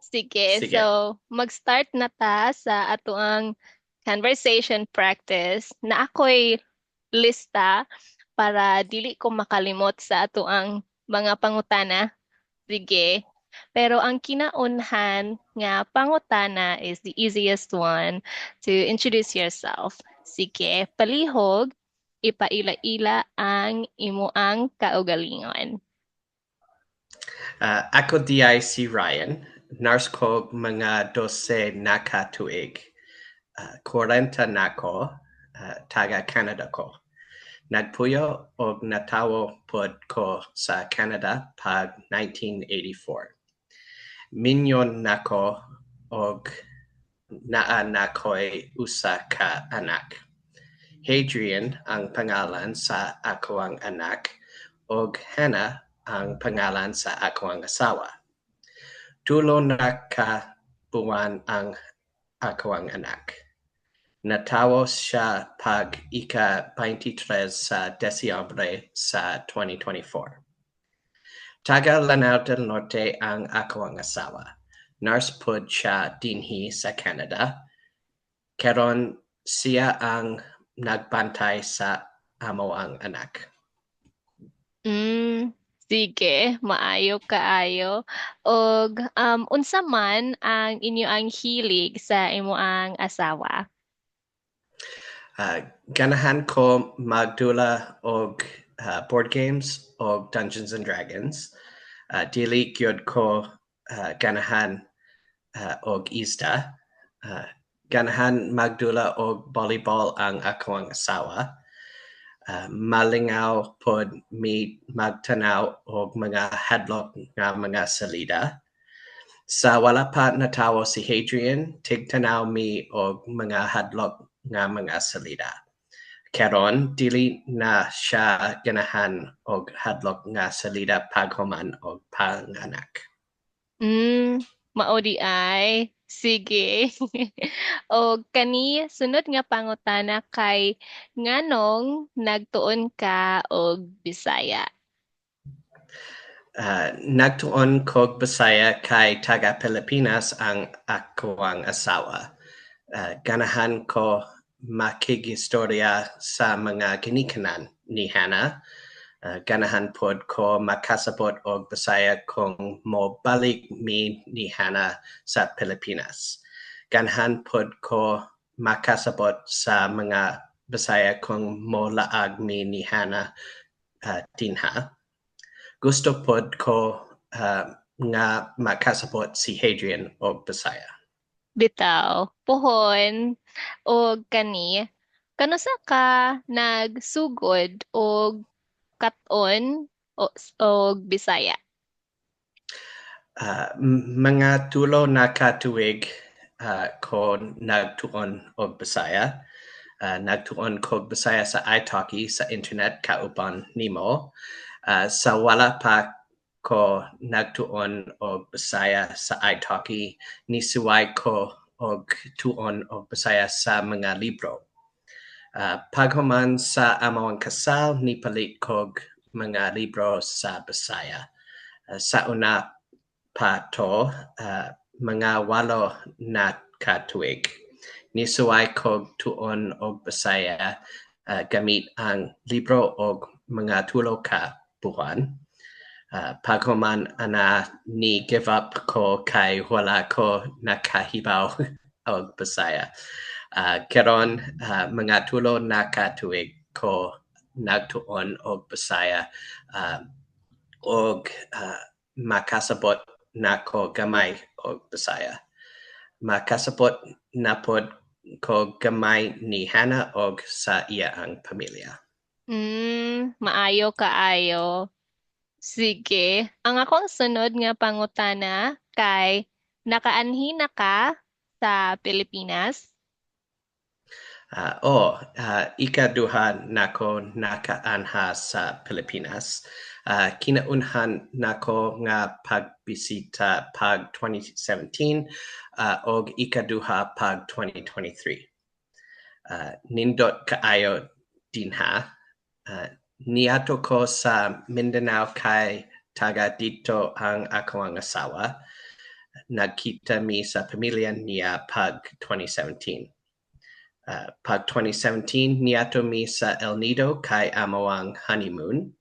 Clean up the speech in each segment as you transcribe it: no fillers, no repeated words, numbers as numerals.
Sige, Sige. So mag-start na ta sa atoang conversation practice na ako'y lista para dili ko makalimot sa atoang mga pangutana. Sige. Pero ang kinaunhan nga pangutana is the easiest one, to introduce yourself. Sige, palihog, ipaila-ila ang imuang kaugalingon. Ako diay si Ryan, nurse ko mga 12 na ka tuig. 40 na ko, taga Canada ko. Nagpuyo og natawo pod ko sa Canada pag 1984. Minyo na ko og naa na ko'y usa ka anak. Hadrian ang pangalan sa akoang anak og Hannah ang pangalan sa akoang asawa. 3 na ka buwan ang akoang anak. Natawo siya pag ika-23 sa Desyembre sa 2024. Taga Lanao del Norte ang akoang asawa. Nurse pod siya dinhi sa Canada. Karon siya ang nagbantay sa amoang anak. Sige, maayo kaayo. Og unsa man ang inyoang hilig sa imuang asawa? Ganahan ko magdula og board games og Dungeons and Dragons. Dili gyud ko ganahan og isda. Ganahan magdula og volleyball ang akoang asawa. Malingaw pod mi magtanaw og mga hadlok nga mga salida. Sa wala pa natawo si Hadrian, tigtanaw mi og mga hadlok nga mga salida. Karon dili na siya ganahan og hadlok nga salida paghuman og panganak. Mao diay. Sige. Og kani sunod nga pangutana kay nganong nagtuon ka og Bisaya? Nagtuon kog Bisaya kay taga Pilipinas ang akoang asawa. Ganahan ko makigistorya sa mga ginikanan ni Hannah. Ganahan pod ko makasabot og Bisaya kung mobalik mi ni Hannah sa Pilipinas. Ganahan pod ko makasabot sa mga Bisaya kung molaag mi ni Hannah dinha. Gusto pod ko nga makasabot si Hadrian og Bisaya. Bitaw, pohon. Og kani, kanusa ka nagsugod og kat-on og Bisaya? Mga 3 na ka tuig ko nagtuon og Bisaya. Nagtuon kog Bisaya sa iTalki sa internet kauban nimo. Sa wala pa ko nagtuon og Bisaya sa iTalki, nisuway ko og tuon og Bisaya sa mga libro. Paghuman sa amoang kasal, nipalit kog mga libro sa Bisaya. Sa una pa to, mga 8 na ka tuig. Nisuway kog tuon og Bisaya gamit ang libro og mga 3 ka buwan. Paghuman ana ni give up ko kay wala ko nakahibaw og Bisaya. Karon mga 3 na ka tuig ko nagtuon og Bisaya og makasabot nako gamay og Bisaya. Makasabot na pod ko gamay ni Hannah og sa iyang pamilya. Maayo kaayo. Sige. Ang akong sunod nga pangutana kay nakaanhi na ka sa Pilipinas? Oh, ikaduha nako nakaanha sa Pilipinas. Kinaunhan nako nga pagbisita pag 2017 og ikaduha pag 2023. Nindot kaayo dinha. Niadto ko sa Mindanao kay taga didto ang akoang asawa. Nagkita mi sa pamilya niya pag 2017. Pag 2017 niadto mi sa El Nido kay amoang honeymoon.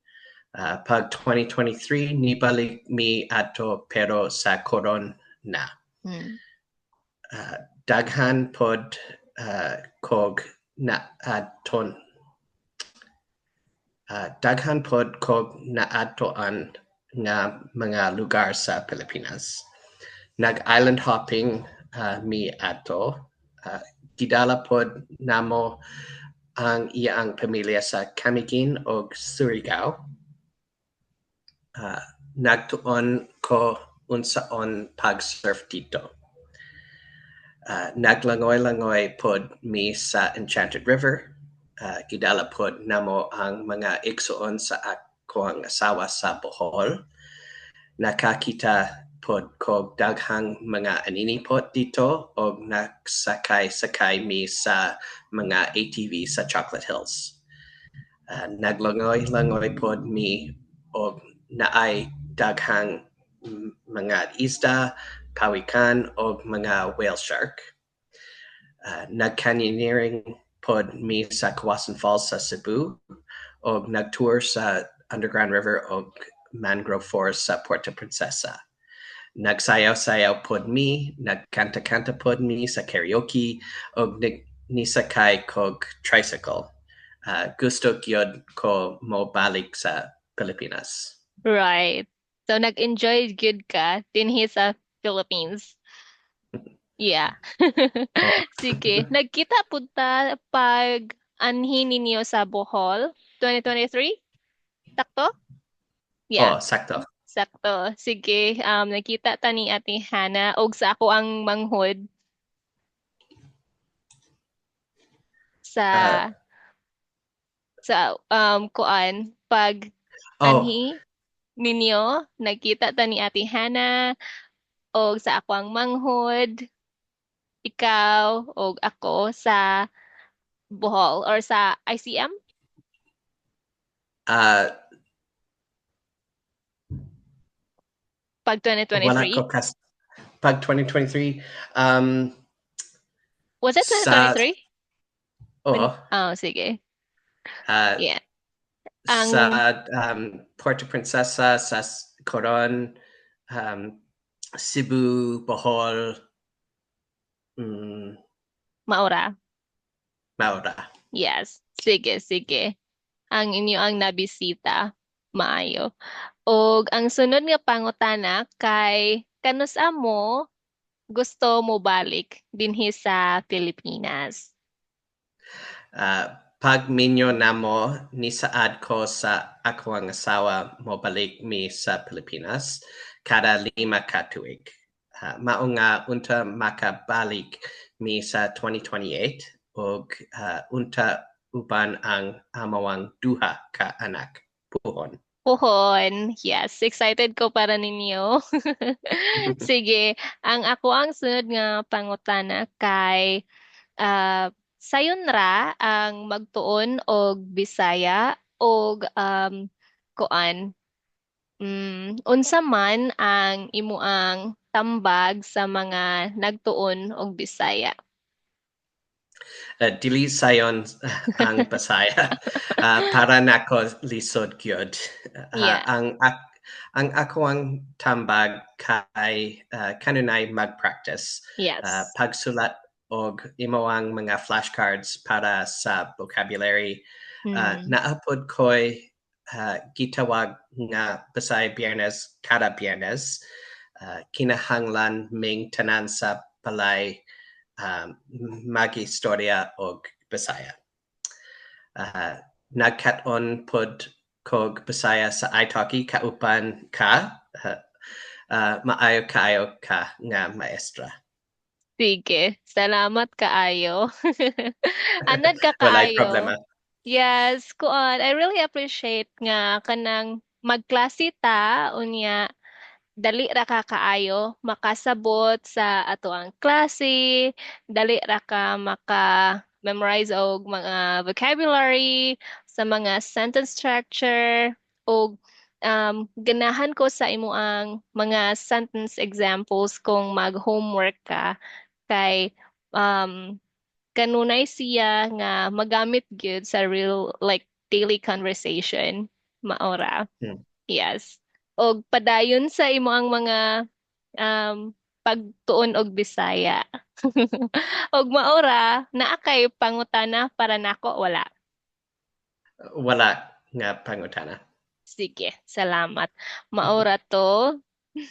Pag 2023 nibalik mi adto pero sa Coron na. Daghan pod kog naadton daghan pod kog naadtoan nga mga lugar sa Pilipinas. Nag-island hopping mi adto. Gidala pod namo ang iyang pamilya sa Camiguin og Surigao. Nagtuon ko unsaon pag-surf didto. Naglangoy-langoy pod mi sa Enchanted River. Gidala pod namo ang mga igsuon sa akoang asawa sa Bohol. Nakakita pod kog daghang mga aninipot didto og nagsakay-sakay mi sa mga ATV sa Chocolate Hills. Naglangoy-langoy pod mi og naay daghang mga isda, pawikan og mga whale shark. Nag-canyoneering pod mi sa Kawasan Falls sa Cebu og nagtour sa Underground River og Mangrove Forest sa Puerto Princesa. Nagsayaw-sayaw pod mi, nagkanta-kanta pod mi sa karaoke og nisakay kog tricycle. Gusto gyud ko mo balik sa Pilipinas. Right. So nag-enjoy gyud ka dinhi sa Philippines. Yeah. Oh. Sige. Nagkita pud ta pag anhi ninyo sa Bohol 2023? Sakto? Yeah. Oh, sakto. Sakto. Sige. Nagkita ta ni Ate Hannah og sa akoang manghod sa sa kuan pag anhi ninyo, nagkita ta ni Ate Hannah og sa akoang manghod, ikaw og ako sa Bohol or sa ICM? Pag 2023? Wala ko kas pag 2023 Was it 2023? Oh. Oh, sige. Yeah. Ang Sa Puerto Princesa, sa Coron, Cebu, Bohol, Mao ra. Mao ra. Yes. Sige, sige. Ang inyo ang nabisita. Maayo. Og ang sunod nga pangutana kay kanus-a mo gusto mo balik dinhi sa Pilipinas? Pag minyo namo, nisaad ko sa akoang asawa mobalik mi sa Pilipinas kada 5 ka tuig. Mao nga unta makabalik mi sa 2028 og unta uban ang amoang duha ka anak puhon. Puhon. Yes, excited ko para ninyo. Sige, ang ako ang sunod nga pangutana kay sayon ra ang magtuon og Bisaya og kuan, unsa man ang imuang tambag sa mga nagtuon og Bisaya? Dili sayon ang Bisaya. Para nako lisod gyud. Ang akoang tambag kay kanunay mag-practice. Pagsulat og imoang mga flashcards para sa vocabulary. Naa pod koy gitawag nga Bisaya Biyernes kada Biyernes. Kinahanglan ming tanan sa balay magistorya og Bisaya. Nagkat-on pod kog Bisaya sa iTalki kauban ka. Maayo kaayo ka nga maestra. Sige, salamat kaayo. Anad ka Walay kaayo. problema. Yes, kuan, I really appreciate nga kanang magklase ta unya dali ra ka kaayo makasabot sa atoang klase, dali ra ka maka-memorize og mga vocabulary, sa mga sentence structure, og Ganahan ko sa imo ang mga sentence examples kung mag-homework ka kay kanunay siya nga magamit gyud sa real, like, daily conversation, mao ra. Yes. Og padayon sa imo ang mga pagtuon og Bisaya. Og mao ra, naa kay pangutana para nako, wala? Wala nga pangutana. Sige, salamat. Mao ra to.